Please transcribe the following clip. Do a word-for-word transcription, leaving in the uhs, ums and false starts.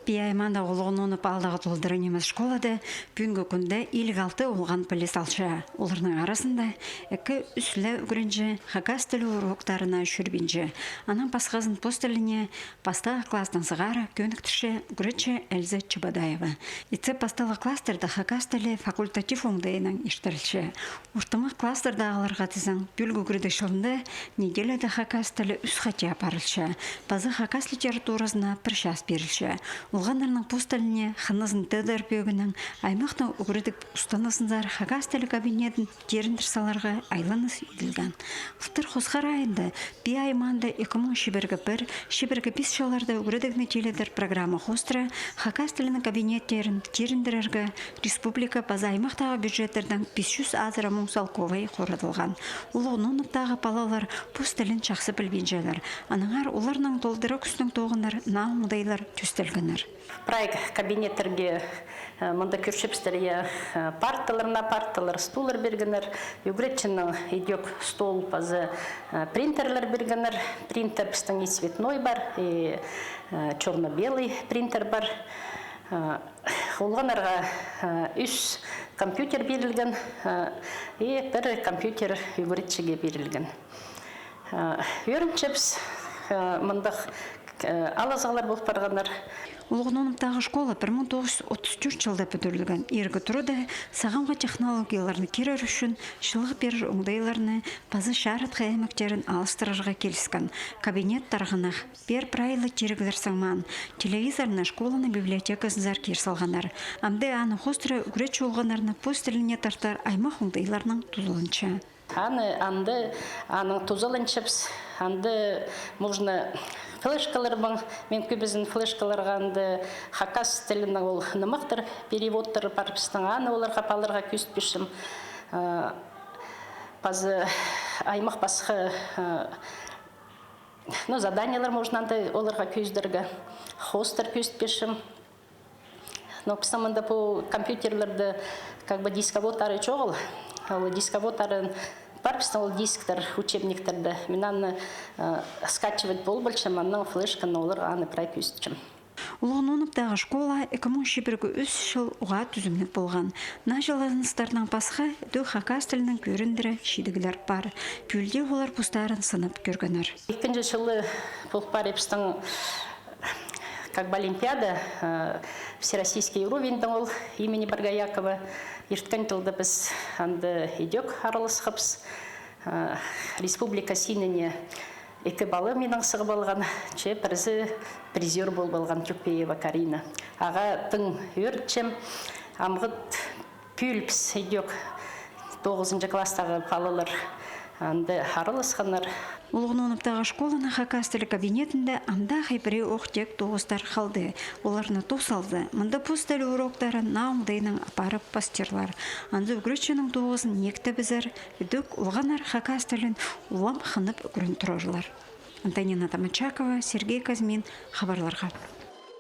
Пии аймаандағы Улуғ Нунуп аалдағы толдыра нимес школада пӱӱнгі кӱнде илиг алты олған піліс алча. Оларның аразында ікі-ӱс ле ӱгренҷі хакас тілі уроктарына чӧрбинче. Анаң пасхазын пос тіліне пастағы класстаң сығара кӧніктірче ӱгретчі Эльза Чебодаева. Итсе, пастағы класстарда хакас тілі факультатив оңдайынаң иртірілче. Ортымах класстардағыларға тізең, пӱӱлгі ӱгредіг чылында неделяда хакас тілі ӱс хати апарылча. Паза хакас литературазына пір час пирілче. Олғаннарның пос тіліне хынызын тыыдар пӧгінең аймахтың ӱгредіг устаназынзар хакас тілі кабинетін тирендір саларға айланыс иділген. Хылтыр хосхар айында Пии аймаанда ікі муң чибіргі пір, чибіргі пис чылларда ӱгредігні тиледер программа хоостыра хакас тілінің кабинеттерін тирендірерге республика паза аймахтағы бюджеттердең пис чӱс азыра муң салковай хорадылған. Улуғ Нунуптағы палалар пос тілін чахсы пілбинчелер. Аннаңар оларның толдыра кӱстең тоғынар наа оңдайлар тӧстелгеннер. Прай кабинеттерге, э, мында кӧрчебістер, я, э, парталар, наа парталар, стуллар пиргеннер, ӱгретчінің идӧк стол паза, э, принтерлер пиргеннер. Принтер пістің и цветной пар, и, э, чёрно-белый принтер пар. Э, олғаннарға, э, ӱс компьютер пирілген, э, и пір компьютер ӱгретчіге пирілген. Э, ӧрінчебіс, э, мындағ, э, алызығлар пол парғаннар. Улуғ Нунуптағы школа пір муң тоғыс чӱс отыс тӧрт чылда пӱдірілген. Иргі турада сағамғы технологияларны кирер ӱчӱн чылығ пирер оңдайларны паза чарытхы аймахтарын алыстырарға киліскен. Кабинет тарғынах, пеер прай ла тиріглер саңмаан. Телевизорны школаның библиотеказынзар кир салғаннар. Амды аны хоостыра ӱгретчі олғаннарны пос тіліне тартар аймах оңдайларнаң тузаланча. Аны анда, анаң тузаланчабыс, анда можно флешкаларнаң, мин кӧбізін флешкаларға анда хакас тілінің ол нымахтар, переводтары пар пістің, аны оларға, палаларға кӧзітпинчем. Э, паза аймах пасха, э, ну, заданиелер можно анда оларға кӧзідерге, хоостар кӧзітпинчем. Но пістің мында пу компьютерлерде как бы дисковод ары чоғыл. Ол дисковод ары пар пістің ол дисктер, учебниктерде. Мин аны, э, скачивать полбинчам, анаң флешканы оларға аны прай кӧзітчем. Улуғ Нунуптағы школа ікі муң чибіргі ӱс чыл уғаа тӱзімніг полған. Наа чыланыстарнаң пасха, ідӧк хакас тілінең кӧріндіре чидіглер пар. Пӱӱл дее олар постарын сынап кӧргеннер. Ікінҷі чылы пол пари пістің как бы олимпиада, э, всероссийский уровеньдең ол имени Боргоякова. Ирткен чылда піс анда идӧк араласхабыс. Э, республика синіне ікі пала минең сығып алған, че пірсі призёр полып алған, Тюкпеева Карина. Ағаа тың ӧрінчем, амғы пӱӱл піс идӧк тоғызынҷы класстағы палалар анда араласханнар. Улуғ Нунуптағы школаның хакас тілі кабинетінде андағ хай пірее ох тек тоғыстар халды. Оларны тус алза, мында пос тілі уроктарын наа оңдайнаң апарып пастырлар. Анзы ӱгретчінің тоғызын нектебізер, ідӧк олғаннар хакас тілін улам хынып ӱгрен турарлар. Антонина Тамачакова, Сергей Казьмин, хабарларға.